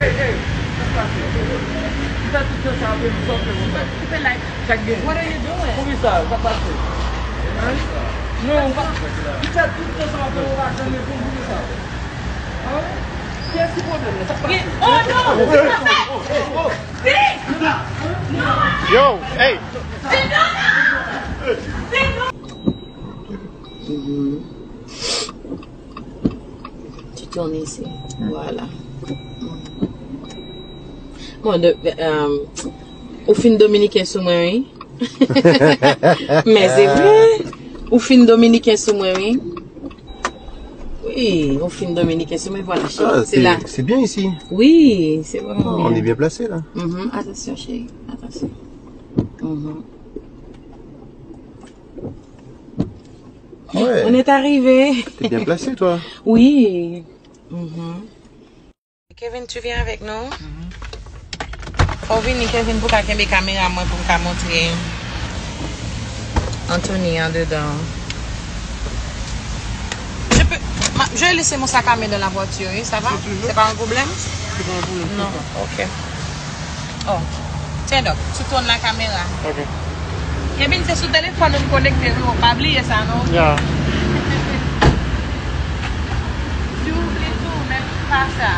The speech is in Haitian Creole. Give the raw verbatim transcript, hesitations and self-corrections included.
Hey, hey, sa k pase? Ou fè tout tan sa ap fè m sòt pou sa. Koupe live. Sa k gen? What are you doing? Poukisa? Sa k pase? Hein? Non, ou pa. Ou fè tout tan sa ap fè m, ou pa janm reponn poukisa? Hein? Kiyès ki pwoblèm nan? Sa k pase? Oh, non! Oh, oh, oh, oh. Yo, hey! Mhm. Tu tournes ici. Voilà. Bon, de, euh, ou fin dominiken sou mwen, wi. Men se vre. Ou fin dominiken sou mwen, wi. Wi, ou fin dominiken sou mwen, voilà, chérie. Ah, c'est là. C'est bien ici. Oui, c'est vraiment bien. On est bien placé là. Mhm, attention, chérie. Attention. Mhm. Ouais. On est arrivé. T'es bien placé, toi. Oui. Mhm. Kevin, tu viens avec nous? Fò w vini, Kevin, pou w ka kenbe kamera mwen, pou m ka montre Anthony andedan. Je peux, ma, je vais laisser mon sac à main dans la voiture, oui, ça va? Si tu veux. C'est pas un problème? C'est pas un problème, non, c'est ça. Ok. Oh. Tiens donc, tu tournes la caméra. Ok. Kevin, se sou telefòn nou konekte, wi, pa bliye sa, non? Ya. Si w vle tou, men pa sa.